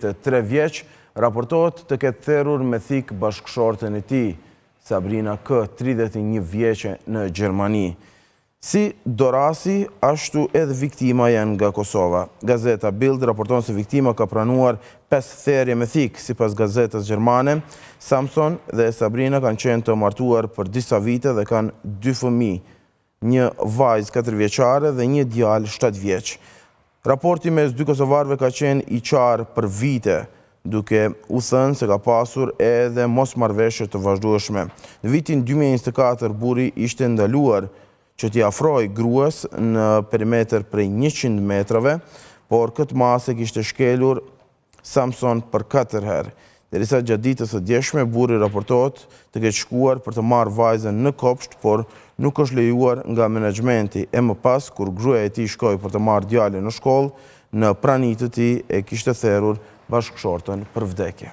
33 vjeç, raportohet të ketë therur me thikë bashkëshorten e tij, Sabrina K, 31 vjeçe në Gjermani. Si dorasi, ashtu edhe viktima janë nga Kosova. Gazeta Bild raporton se viktima ka pranuar 5 therje me thikë, sipas gazetës gjermane. Samson dhe Sabrina kanë qenë të martuar për disa vite dhe kanë dy fëmijë, një vajzë 4 vjeçare dhe një djalë 7 vjeç. Raporti mes dy kosovarëve ka qenë i qarë për vite, duke u thënë se ka pasur edhe mosmarrëveshje të vazhdueshme. Në vitin 2024 burri ishte ndaluar që t'i afrohej gruas në perimetër prej 100 metrave, por këtë masë e kishte shkelur Samson për 4 herë. Derisa gjatë ditës së djeshme, burri raportohet të ketë shkuar për të marrë vajzën në kopsht, por nuk është lejuar nga menaxhmenti. E më pas, kur gruaja e tij shkoi për të marrë djalin në shkollë, në prani të tij e kishte therur bashkëshorten për vdekje.